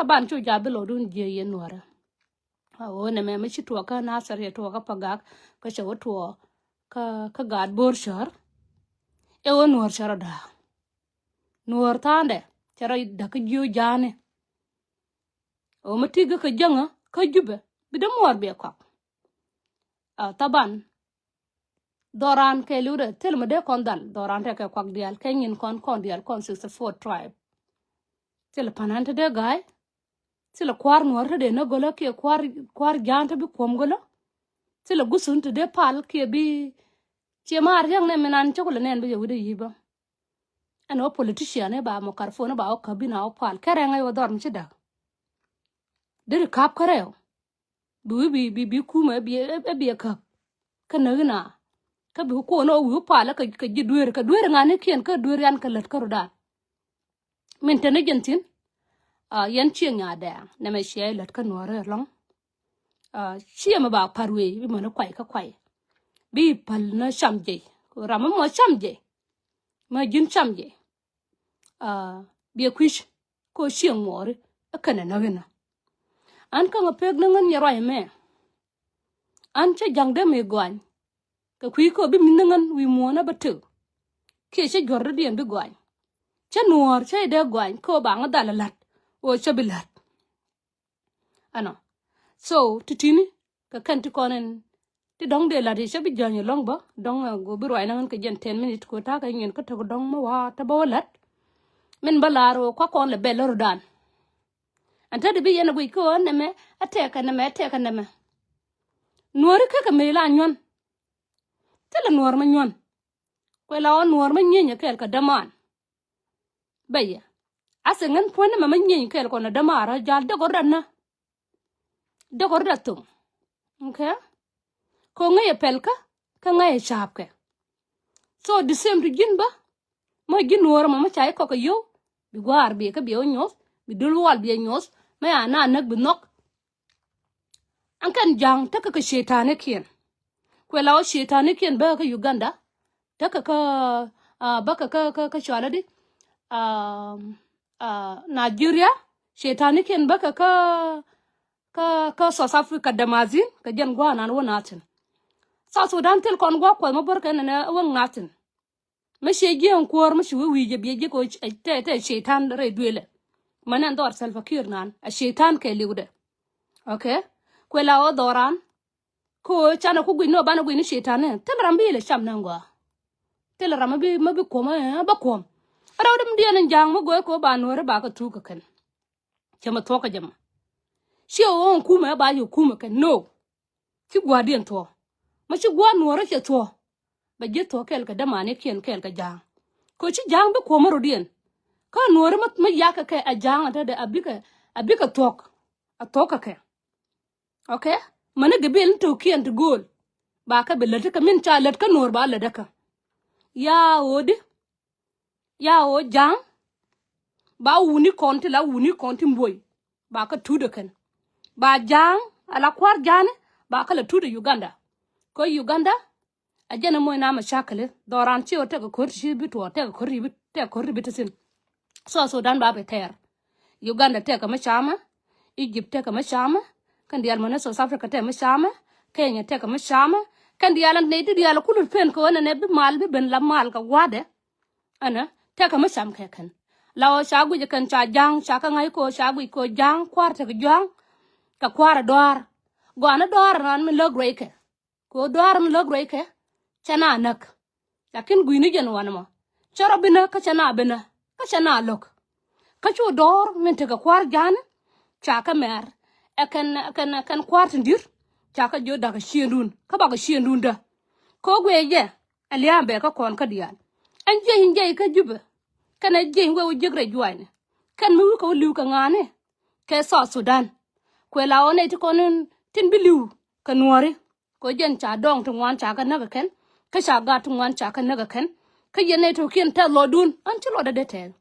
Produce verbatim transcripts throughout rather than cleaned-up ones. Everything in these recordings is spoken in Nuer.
Taban cu ja bi lɔdun jiɛ yɛ nuɔrɛ. A ɣöö nɛmɛ mi ci tuɔɔk kä Nasir yɛ tuɔɔk kä Pagak kä cɛ wä tuɔɔk kä, kä gaat Bo̱r cär. Ɛ ɣöö nuɔr cɛ rɔ da̱a̱. Nuɔr tha̱a̱ndɛ cɛ rɔ da̱k kä jiö ja̱a̱ni. Ɣöö mi ti gä kä jäŋä kä Jubɛ bi dee muɔr biɛ kɔak. A, taban dhɔran kɛɛliw dɛ thil mi dee kɔn dhal, dhɔran tekɛ kuak diaal kɛ nyin kɔn, kɔn diaal kɔn sixty four tribe. Thil pa̱n ɣän te dee ga̱a̱y. Thil kua̱r nuɔ̱ɔ̱r te dee nä gölä kiɛ kua̱r, kua̱r ja̱a̱n te bi kuɔ̱m gölä. Thil guthun te dee pal kiɛ bi ciɛ maar riäŋ nɛ min an cä kulɛ nɛn bi jɛ wi̱cdɛ yi̱ bä. Ɛn ɣöö politician ɛ ba microphone ɛ ba wä käp bi na wä pal kɛ rɛŋ ɛ wä dhɔr mi ci da̱k. Deri ka̱p kärɛw. Bi wi̱i̱ bi, bi, bi kumɛ bi, ɛ, ɛ bi ɛ käp. Kä näk ina. Kä bi kuɔn ɔ wi̱i̱ pal kä, kä ji̱ dueer, kä dueer ŋa̱nikiɛn, kä dueer yan kä lät kä rudan. Min te ni jɛn thi̱n. A, yɛn cieŋ nyaadɛɛŋ nɛmɛ ciɛ lät kä nuɔ̱ɔ̱rɛ ɛlɔ̱ŋ. A, ciɛ mɛ ba pa̱r wee bi mäni kuay kä kuay. Bi päl ni cam jɛy. Ram mi mɔ cam jɛy. Mɛ ji̱n cam jɛy. A, biɛ kui̱c kä cieŋ muɔɔri ɛ kɛnɛ näk inä. An käŋ a pek ni ŋän nyɛ ruac ɛmɛ. An cä ja̱ŋ dee mi gɔany. Kɛ kui̱ kä bi mi̱n ni ŋän wi̱i̱ muɔ̱ɔ̱n a bä tëk. Kiɛ cä juɔ̱r dee diɛn bi gɔany. Cä nuɔ̱ɔ̱r cä idee gɔany kä ba ŋä dhal a la̱t. Ɣöö cä bi la̱t. Ɛnɔ. So, ti ti̱ni kɛ kɛn ti kɔn ɛn ti dɔ̱ŋ dee la̱t i̱ cä bi jäny ɛlɔ̱ŋ bä dɔ̱ŋ, ɛ, go bi ruac ni ŋän kɛ jɛn ten minute ko ta̱a̱ kɛ nyin kä tek dɔ̱ŋ mä wa̱a̱ te bä wä la̱t. Min bä la̱r ɣöö kua̱ kɔn lɛ bɛl lä rudan. Ɛn te di bi yɛn ɛ guic kä ɣöö nɛmɛ ɛ tɛkɛ nɛmɛ ɛ tɛkɛ nɛmɛ. Nuɔ̱ɔ̱ri kekɛ mëë la nyuɔ̱n. Thilɛ nuɔ̱ɔ̱r mä nyuɔ̱n. Kuɛ la ɣöö nuɔ̱ɔ̱r mä nyieny ɛ kɛɛl kɛ däman. Bɛyɛ. Asɛ ŋän puɔ̱n ni mɛ mä nyieny kɛɛl kɔn ɛ dämaar ɛ jal dek ɣɔr danä. Dek ɣɔr da thom. Okay? Kɛ ŋäc ɛ pɛlkä kä ŋäc ɛ ca̱a̱pkɛ. So the same to ji̱n bä. Mä ji̱n nuɔ̱ɔ̱r mɔ mä ca i̱ kɔk kɛ yio̱w bi gua̱a̱r biɛ kä biɛ wä nyoth bi dul wal biɛ nyoth mä ya na näk bi nhɔk. An kɛn ja̱a̱ŋ tekɛ kɛ cetanikiɛn. Kuɛ la wä cetanikiɛn bäkɛ kä Uganda. Tekɛ kä, ah, bäkɛ kä, kä, kä cualä di. Ah, ah, Nigeria. Cetanikiɛn bäkɛ kä, kä, kä South Africa dämaathin kɛ jɛn gua̱a̱r nan wä nathin. South Sudan thil kɔn gua̱a̱r kuɔth mä bär kɛn nɛ wä nathin. Mi ciɛ jiɛɛŋ kuäär mi ci wee wi̱i̱ jɛ biɛ ji̱ kɛ tɛ tɛ ceitan rɛy duëëlɛ. Mɛn ɛn dhɔr Salva Kiir nan a ceitan kɛ liwdɛ. Okay. Kuɛ la ɣöö dhɔran. Kä ɣöö canɛ ku guic ni ɣöö banɛ guic ni ceitan ni thilɛ ram bi ilɛ cam ni ɛn gɔaa. Thilɛ ram mi bi, mi bi kuɔm ɛ bä kuɔm. Rɛw däm diɛn in ja̱a̱ŋ mi go̱o̱r kɛ ɣöö ba nuɔ̱ɔ̱ri ba kɛ thuk kɛ kɛn. Cɛ mi thuɔ̱k kä jɛ mɔ. Ciɛ ɣöö ɛn kumɛ ba yɛ kumɛ kɛn no. Ci gua̱a̱rdiɛn thuɔ̱k. Ma ci gua̱a̱r nuɔ̱ɔ̱rä cɛ thuɔ̱k. Bɛ ji̱ thuɔ̱k kɛɛl kɛ dämanikiɛn kɛɛl kɛ ja̱a̱ŋ. Kɛ ci ja̱a̱ŋ bi kuɔ̱mä rɔ̱diɛn. Kä nuɔ̱ɔ̱rä ma, ma yakä kɛ a ja̱a̱ŋ a tetdɛ a bikɛ, a bikɛ thuɔ̱k. A thuɔ̱k kɛ kɛ. Okay? Mäni gɛ bil ni to̱kiɛn ti go̱o̱l. Ba kɛ bi lät kä min ca lät kä nuɔ̱ɔ̱r ba lät kä. Yaa ɣöödi. Ya ɣöö ja̱a̱ŋ ba wuni kɔn ti la wuni kɔn ti mboy. Ba kä tuut ɛ kɛn ba ja̱a̱ŋ a la kua̱r ja̱a̱ni ba kä la tuut ɛ Uganda. Kä Uganda a jɛn ɛ moc na mɛ cakɛli dhɔran ci ɣöö tɛkɛ ko̱r ti ci bi tuɔɔk tɛkɛ ko̱r ti bi tɛkɛ ko̱r ti bi ti thin. South Sudan ba bi tɛɛr. Uganda tɛkɛ mi camä. Egypt tɛkɛ mi camä. Kɛn diaal mɔnɛ South Africa tɛkɛ mi camä. Kenya tɛkɛ mi camä. Kɛn diaal nɛy ti diaal kul pen kɛ ɣöö nɛnɛ bi mal bi ben la mal kɛ gua̱dɛ. Ɛnɛ tɛkɛ mi cam kɛ kɛn la ɣöö ca guic kɛn ca ja̱a̱ŋ ca kɛ ŋa̱c kɛ ɣöö ca guic kɛ ɣöö ja̱a̱ŋ kua̱r tekɛ ja̱a̱ŋ. Kɛ kua̱r ɛ dɔaar gɔaa ni dɔaar ɛn ran mi läk ruɛckɛ. Kɛ ɣöö dɔaar mi läk ruɛckɛ cɛ na näk. Lakin gui̱ni jɛn wanɛ mɔ cɛ rɔ binä kä cɛ na binä kä cɛ na lo̱k. Kä cu dɔɔr min tekɛ kua̱r ja̱a̱ni ca kɛ mɛr ɛ kɛn, ɛ kɛn, ɛ kɛn kua̱r tin di̱r. Ca kɛ jiö da̱k ɛ ciëndun kä bakɛ ciëndun dä. Kɛ ɣöö guiɛ jɛ ɛ lia̱a̱ bɛ kä kɔn kä diaal. Ɛn jiɛc in jiɛc kä Jubɛ kɛn ɛ jiɛc in wee wä jiäk rɛy juaacni. Kɛn mi wi̱i̱ kɛ wä li̱w kɛ ŋa̱a̱ni kɛ South Sudan. Kuɛ la ɣɔn nɛy ti kɔn in tin bi li̱w kɛ nuɔ̱ɔ̱ri. Kɛ jɛn ca dɔŋ ti ŋuan ca kɛ näk ɛ kɛn kä ca gat ti ŋuan ca kɛ näk ɛ kɛn. Kä yɛn nɛy to̱kiɛn tɛth lɔcdun ɣän ci lɔcdä dee tɛth.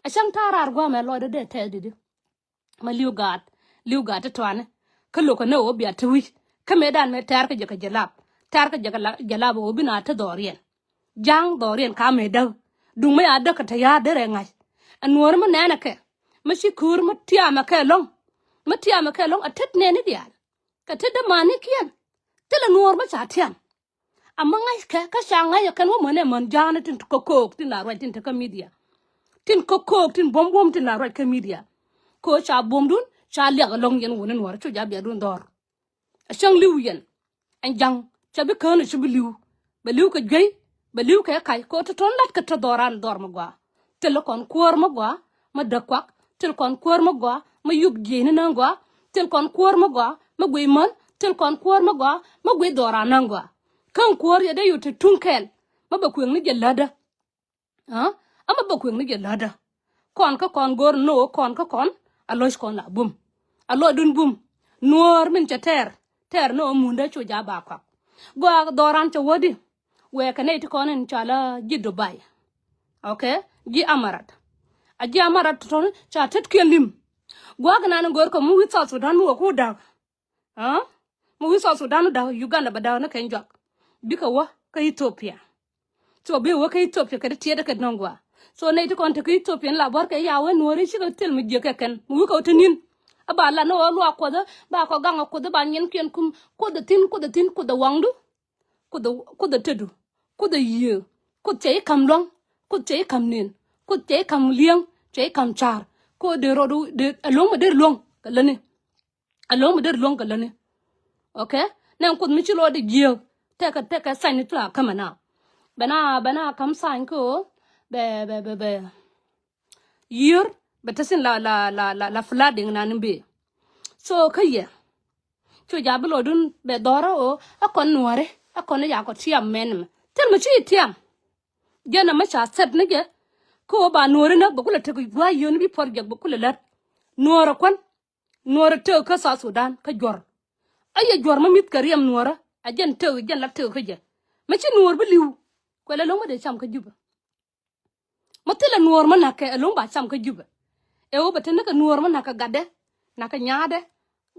A cäŋ ta̱a̱ raar gua̱a̱mɛ lɔcdä dee tɛth di̱di. Ma li̱w gaat li̱w gaat ti tuani. Kä lo̱kɛ ni ɣöö bia ti wi̱c kä mëëdan mëë tɛ̈r kä jɛ kɛ jɛ lap tɛ̈r kä jɛ kɛ jɛ lap ɣöö bi na ti dhɔriɛn. Ja̱a̱ŋ dhɔriɛn ka mëë däk. Duŋ mi ya däk kɛ te ya̱a̱ derɛ ŋa̱c. Ɛ nuɔ̱ɔ̱ri mi nɛɛnɛ kɛ Mi ci köör mi tiamɛ kɛ lɔ̱ŋ. Mi tiamɛ kɛ lɔ̱ŋ a tet nɛni diaal. Kɛ tet dämanikiɛn. Thilɛ nuɔɔr mi ca tiam. Amäŋ ŋa̱ckɛ kä ca ŋa̱c ɛ kɛn wä män ɛ män ja̱a̱ni tin kä ko̱o̱k tin la ruac tin te kä midia. Tin kä ko̱o̱k tin buɔ̱m buɔ̱m tin la ruac kä midia. Kɛ ɣöö ca buɔ̱mdun ca liak ɛlɔ̱ŋ yɛn wuni nuɔɔr cu ja̱ biɛtdun dhɔr. A cäŋ li̱w yɛn. Ɛn ja̱ŋ cɛ bi kään a ci bi li̱w. Bɛ li̱w kɛ juey, bɛ li̱w kɛ kac kɛ ɣöö te tɔ̱n lat kɛ te dhɔran dhɔr mi gɔaa. Thil kɔn kuäär mi gɔaa mi däk kuak. Thil kɔn kuäär mi gɔaa mi yuk jieyni näŋ gɔaa. Thil kɔn kuäär mi gɔaa mi guiy män. Thil kɔn kuäär mi gɔaa mi guiy dhɔran näŋ gɔaa. Käŋ kuäär yɛ dee yut te tuŋ kɛl mi bɛ kuëŋni jɛ lätdä. Aa, ama bä kuëŋni jɛ lätdä. Kɔn kä kɔn go̱o̱r ni ɣöö kɔn kä kɔn a lo̱c kɔn la bum. A lo̱cdun bum. Nuɔ̱ɔ̱r min cɛ tɛɛr, tɛɛr ni ɣöö mundä cu ja̱ ba kɔak. Gɔaa dhɔran cɛ wädi. Wɛɛkɛ nɛy ti kɔn in ca la ji̱ Dubai. Okay? Ji̱ Amarat. A ji̱ Amarat tɔ̱tɔ̱ni ca tetkiɛn li̱m. Gua̱a̱k inan in go̱o̱r kɛ mi wi̱i̱ South Sudan mi wä ku da̱k. Aa? Mi wi̱i̱ South Sudan da̱k Uganda bɛ da̱k ni kɛn juak. Bikɛ wä kä Ethiopia. So bi wä kä Ethiopia kɛ ti tiɛt kɛ nɔŋ gua. So nɛy ti kɔn te kä Ethiopia ni la buɔ̱r kɛ ya wee nuɔ̱ɔ̱ri cikɛ thil mi jiäk kɛ kɛn. Mi wi̱i̱ kɛ wä te ni̱n. A ba lat ni wä luaak kuɔth, ba kɔ gaŋ kuɔth, ba nyiɛnkiɛn kum. Kuoth ɛ thi̱n, kuoth ɛ thi̱n, kuoth ɛ waŋdu. Kuoth ɛ, kuoth ɛ tetdu. Kuoth ɛ yiëë. Kuoth cɛ i̱ ka̱m lua̱ŋ. Kuoth cɛ i̱ ka̱m ni̱n. Kuoth cɛ i̱ ka̱m li̱eŋ. Cɛ i̱ ka̱m ca̱r. Kɛ ɣöö dee rɔɔdu, dee, ɛlɔ̱ŋ mi dee luäŋ kɛ lätni. Ɛlɔ̱ŋ mi dee luäŋ kɛ lätni. Okay? Nɛn kuoth mi ci lɔɔdɛ jiääk. Tekɛ, tekɛ sign ni ti la kämɛ na. Bɛ na, bɛ na ka̱m sign kä ɣöö bɛ, bɛ, bɛ, bɛ. Yiër bɛ te thi̱n la, la, la, la, la flooding na ni bëë. So kä yɛ. Cu ja̱ bi lɔɔdun bɛ dhɔrä ɣöö ɛ kɔn nuɔ̱ɔ̱ri, ɛ kɔn ni yakɔ tiam mɛn mɛ. Thil mi ci tiam. Jɛn ɛmɛ ca thɛp ni jɛ. Kä ɣöö ba nuɔ̱ɔ̱ri nä bɛ kulɛ tek gua̱a̱c yio̱o̱ni bi project bɛ kulɛ lät. Nuɔ̱ɔ̱rä kuän. Nuɔ̱ɔ̱rä tëk kä South Sudan kä juɔ̱r. Ɛ yɛ juɔ̱r mi mi̱th kɛ riɛm nuɔ̱ɔ̱rä. Ɛ jɛn tëk, jɛn la tëk kä jɛ. Mi ci nuɔ̱ɔ̱r bi li̱w. Kuɛ lɛ lo̱ŋ mi dee cam kä Jubɛ. Mi thilɛ nuɔ̱ɔ̱r mi na̱kɛ ɛlɔ̱ŋ ba cam kä Jubɛ. Ɛ ɣöö bɛ te ni kɛ nuɔ̱ɔ̱r mi na̱kɛ gatdɛ, na̱kɛ nyaatdɛ,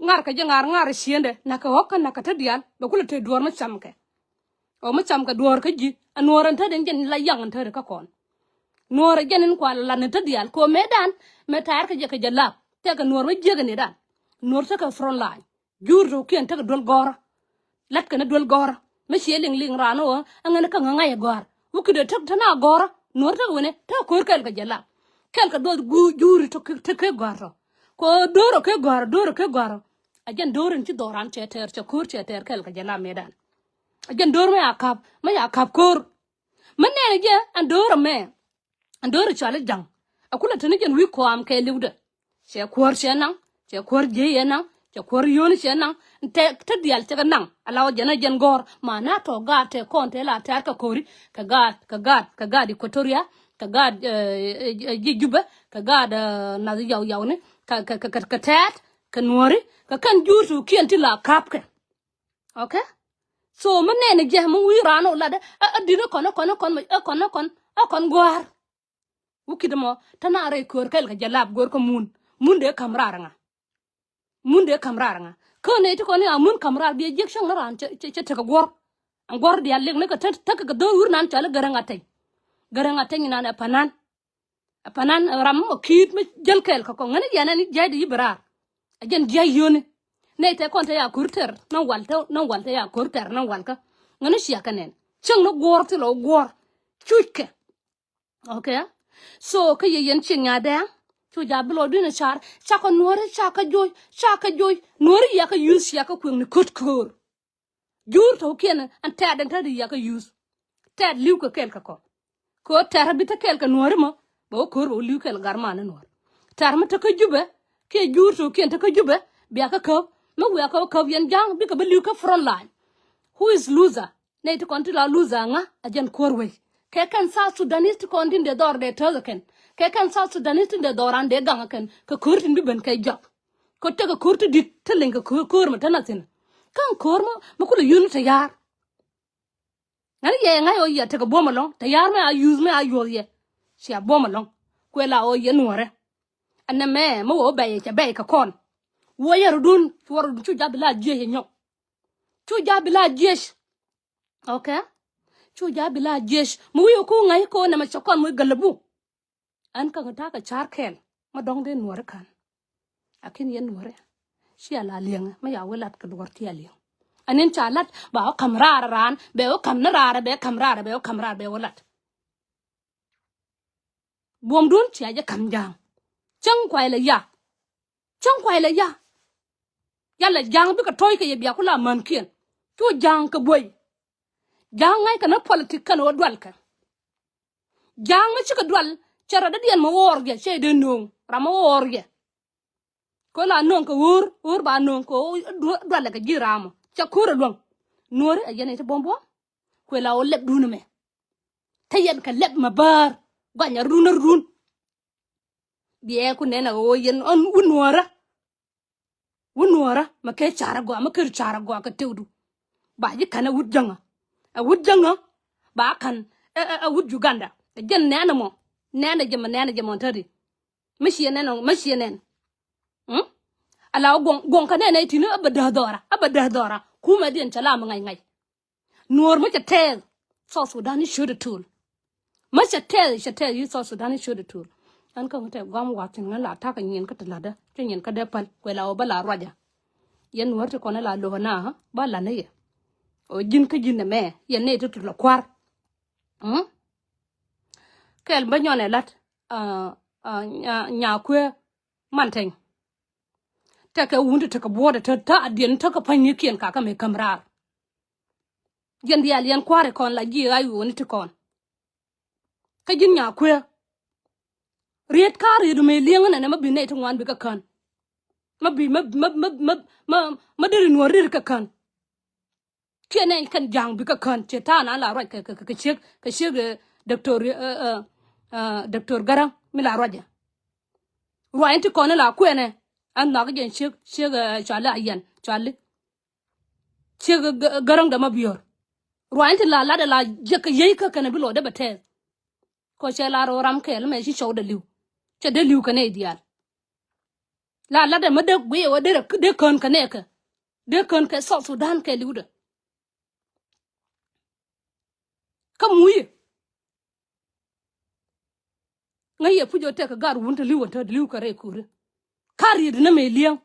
ŋa̱r kɛ jɛ ŋa̱r, ŋa̱r ɛ ciëndɛ, na̱kɛ ɣɔ̱k kä na̱kɛ te diaal, bɛ kulɛ te duɔ̱ɔ̱r mi cam kɛ. Ɣöö mi cam kɛ duɔ̱ɔ̱r kä ji̱, ɛ nuɔ̱ɔ̱r ɛn te den jɛn la yaŋ ɛn te ri kä kɔn. Nuɔ̱ɔ̱r ɛ jɛn in kua la lat ni te diaal, kɛ ɣöö mëëdan, mëë ta̱a̱r kɛ jɛ kɛ jɛ lap, tɛkɛ nuɔ̱ɔ̱r mi jiäk ɛ ni dan. Nuɔ̱ɔ̱r tekɛ front line. Juur tɔ̱ kiɛn tekɛ duel gɔ̱rä. Latkɛ ni duel gɔ̱rä. Mi ciɛ liŋ liŋ raan ɣöö, ɛŋɛn kä ŋäŋ ŋa̱c ɛ gɔ̱a̱r. Wä ki̱dɛ tek te na gɔ̱rä. Nuɔ̱ɔ̱r tekɛ wene, tekɛ ko̱r kɛl kɛ jɛ lap. Kɛl kɛ duɔth guur juur tɔ̱ kɛ, te kɛ gɔ̱a̱r tɔ̱. Kɛ ɣöö do̱r ɔ kɛ gɔ̱a̱r, do̱r ɔ kɛ gɔ̱a̱r. Ɛ jɛn do̱r in ci dhɔran cɛ tɛɛr, cɛ ko̱r cɛ tɛɛr kɛl kɛ jɛ lap mëëdan. Ɛ jɛn do̱r mɛ a ka̱p, mɛ a ka̱p ko̱r. Mi nɛɛni jɛ ɛn do̱r ɛmɛ. Ɛn do̱r ɛ cɔal i̱ ja̱ŋ. Ɛ kulɛ te ni jɛn wi̱i̱ kɔam kɛ li̱wdɛ. Cɛ kuäär cɛ naŋ, cɛ kuäär jiey ɛ naŋ, cɛ kuäär yio̱o̱ni cɛ naŋ. Te, te diaal cɛ kɛ naŋ. Ala wä jɛn ɛ jɛn gɔ̱r. Ma na tɔ gaat tɛ kɔn tɛ la tɛ̈r kɛ ko̱ri. Kɛ gaat, kɛ gaat, kɛ gaat Equatoria. Kɛ gaat, eh, eh, eh, ji̱ Jubɛ. Kɛ gaat, eh, nath yaw yawni. Kɛ, kɛ, kɛ, kɛ, kɛ tɛ̈t, kɛ nuɔ̱ɔ̱ri. Kɛ kɛn juur tukiɛn ti la ka̱pkɛ. Okay? So mi nɛɛni jɛ mi wi̱i̱ raan ɔ lat ɛ, ɛ, ɛ di̱t ɛ kɔn, ɛ kɔn, ɛ kɔn, ɛ kɔn, ɛ kɔn, ɛ kɔn gua̱a̱r. Wä ki̱t ɛmɔ, te na rɛy köör kɛl kɛ jɛ lap go̱o̱r kä mun. Mun dee ka̱m raar ŋa. Mun dee ka̱m raar ŋa. Kä nɛy ti kɔn i̱ a mun ka̱m raar biɛ jiäk cäŋ ni raan cɛ, cɛ, cɛ tekɛ guɔ̱r. Ɛn guɔ̱r diaal liɛk ni kɛ te, tekɛ kɛ dho̱o̱r wur nan cɔal i̱ Gäräŋ Ateny. Gäräŋ Ateny inan ɛ panan. Ɛ panan ɛ ram mɔ ki̱i̱t mi jäl kɛɛl kä kɔn. Ŋäni jiɛn ɛn i̱ jia̱cdɛ i̱ bi raar. Ɛ jɛn jia̱c yio̱ni. Nɛy tɛ kɔn te ya ko̱r tɛr, ni wal te, ni wal te ya ko̱r tɛr, ni wal kä. Ŋäni cia kɛ nɛn. Cäŋ ni guɔ̱r thilɛ wä guɔ̱r. Cuckɛ. Okay? So, kä yɛ yɛn cieŋ nyaadɛ, cu ja̱ bi lɔ dui̱n a car, cakɔ nuɔ̱ɔ̱ri, cakɔ joc, cakɔ joc, nuɔ̱ɔ̱ri yakɔ yuth, yakɔ kueŋni köt köör. Juur tɔ̱ kiɛn ɛn tɛ̈t ɛn tɛ̈t yakɔ yuth. Tɛ̈t li̱w kɛ kɛɛl kɛ kɔ. Kɛ ɣöö tɛ̈t bi te kɛɛl kɛ nuɔ̱ɔ̱ri mɔ, bɛ wä köör bɛ wä li̱w kɛɛl garman ni nuɔ̱ɔ̱r. Tɛ̈t mi te kä Jubɛ, kiɛ juur tɔ̱ kiɛn te kä Jubɛ, bia kä käp, mi wiaa kä käp yɛn ja̱ŋ, bikɛ bi li̱w kä front line. Who is loser? Nɛy ti kɔn ti la loser ŋa, a jɛn kuäär wec. Kɛ kɛn South Sudanese ti kɔn tin dee dhɔr dee tääk ɛ kɛn. Kɛ kɛn South Sudanese tin dee dhɔr an dee gaŋ ɛ kɛn. Kɛ köör tin bi ben kɛ jɔk. Kɛ tekɛ köör ti di̱t ti leny kɛ köör, köör mɛ te na thi̱n. Kä ɛn köör mɔ, mɛ kulɛ yio̱o̱ni te ya̱a̱r. Ŋäni yɛ ŋa̱c ɣöö yɛ tekɛ buɔ̱m ɛlɔ̱ŋ. Te ya̱a̱r mɛ a yuth mɛ a yuɔth yɛ. Cia buɔ̱m ɛlɔ̱ŋ. Kuɛ la ɣöö yɛ nuɔ̱ɔ̱rɛ. Ɛn nɛmɛ, mɛ wä bɛy cɛ bɛy kɛ kɔn. Wä yɛ rɔ̱dun, cuɔ rɔ̱dun cu ja̱ bi la jiec ɛ nyɔk. Cu ja̱ bi la jiec. Okay? Cu ja̱ bi la jiec. Mi wi̱i̱ ku ŋa̱c ko nɛmɛ cɛ kɔn mi gäläbu. Ɛn kä kä ta̱a̱ kɛ ca̱r kɛɛl. Ma dɔ̱ŋ dee nuɔri ka̱n. Lakin yɛn nuɔri cia la liɛŋɛ, ma ya wä lat kɛ duɔr cia liɛŋ. Anin ca lat ba wä ka̱m raar raan, bɛ wä ka̱m ni raar, bɛ ka̱m raar, bɛ wä ka̱m raar, bɛ wä lat. Buɔ̱mdun cia jɛ ka̱m ja̱a̱ŋ. Cäŋ kuay lɛ ya. Cäŋ kuay lɛ ya. Yalɛ ja̱a̱ŋ bikɛ tɔ̱ɔ̱c kɛ yɛ bia ku la mänkiɛn. Cu ja̱a̱ŋ kɛ buɔy. Ja̱a̱ŋ ŋa̱ckɛ ni politik kɛn ɣöö dualkɛ. Ja̱a̱ŋ mi cikɛ dual cɛ rɔ dädiɛn mi ɣɔɔr jɛ cɛ dee nööŋ ram mi ɣɔɔr jɛ. Kɛ la nööŋ kɛ ɣöör, ɣöör ba nööŋ kɛ ɣöö dualɛ kɛ ji̱ ram ɔ cɛ ko̱r ɛ luäŋ. Nuɔ̱ɔ̱ri ɛ yɛn ɛ ti buɔ̱m buɔ̱m. Kuɛ la ɣöö lɛpdun ɛmɛ. Te yɛn kɛ lɛp mɛ bäär guanyɛ run run. Biɛ ku nɛn a ɣöö yɛn ɣän wun nuɔ̱ɔ̱rä. Wun nuɔ̱ɔ̱rä mɛ kɛ carä gɔaa, mɛ kɛ carä gɔaa kɛ tewdu. Ba ji̱ ka̱n a wut jäŋä. A wut jäŋä ba ka̱n a wut Uganda. Ɛ jɛn nɛn ɛmɔ. Nɛn ɛ jɛ mɛ, nɛn ɛ jɛ mɔ täti. Mɛ ciɛ nɛn ɔ, mɛ ciɛ nɛn. Ala guɔŋ, guɔŋ kä nɛn ɛ ti̱n ɛ bɛ däh dhɔra, ɛ bɛ däh dhɔra. Kumɛ diɛn cɛ la mɛ ŋa̱c ŋa̱c. Nuɔ̱ɔ̱r mi cɛ tɛɛth South Sudan i̱ ciötdɛ tuul. Mi cɛ tɛɛth, cɛ tɛɛth i̱ South Sudan i̱ ciötdɛ tuul. Ɛn kä ŋä tɛ guam wath thi̱n ŋä la ta̱kä nyin kä ti la̱tdä, cä nyin kä dee päl kuɛ la wä bä la ruacä. Yɛn nuɔ̱ɔ̱r ti kɔn ila lo̱k na bä la̱t ni yɛ. Ɔ ji̱n kä ji̱n ɛmɛ yɛn ni ti ti lɔ kua̱r. Kɛl bä nyɔn ɛ la̱t nya kuëë man tɛny. Tekɛ wun ti tekɛ buɔ̱ɔ̱t ɛ tä a diɛn tekɛ pa̱nynikiɛn kakä mëë käm raar. Yɛn diaal yɛn kua̱ri kɔn la ji̱ ɣa̱c ɣööni ti kɔn. Kä ji̱n nya kuëë. Riet ka̱ riet mëë li̱eŋ nɛnɛ ma bi nɛy ti ŋuan bi kä kän. Ma bi ma ma ma ma ma deri nuɔ̱ɔ̱r riet kä kän. Kiɛ nɛn kɛn ja̱a̱ŋ bi kä kän cɛ ta̱a̱ na la ruac kɛ kɛ kɛ ciek kɛ ciek doctor doctor Gäräŋ mi la ruacɛ. Ruac in ti kɔn in la kuɛnɛ ɛn nhɔak jɛn ciek ciek cuali a yɛn cuali. Ciek Gäräŋ dɛ ma biör. Ruac in ti la lat ɛ la jiɛk kɛ yiey kä kɛn bi lɔ dee bɛ tɛɛth. Kɔ cɛ la rɔ ram kɛɛl mɛ ci cɔw dee li̱w. Cɛ dee li̱w kɛ nɛy diaal. La lat ɛ ma dee guiɛ wä dee kän kɛ nɛɛkɛ. Dee kän kɛ South Sudan kɛ li̱w dee. Kä muye. Ŋäc yɛ puc ɔ tɛk kɛ gar wun te li̱w ɛ te li̱w kɛ rɛy kuri. Ka riet ni mɛ li̱eŋ.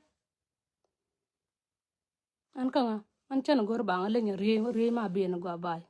Ɛn kä ŋa ɛn cɛn go̱r baŋ ɛ leny riey riey ma ben gɔaa bay.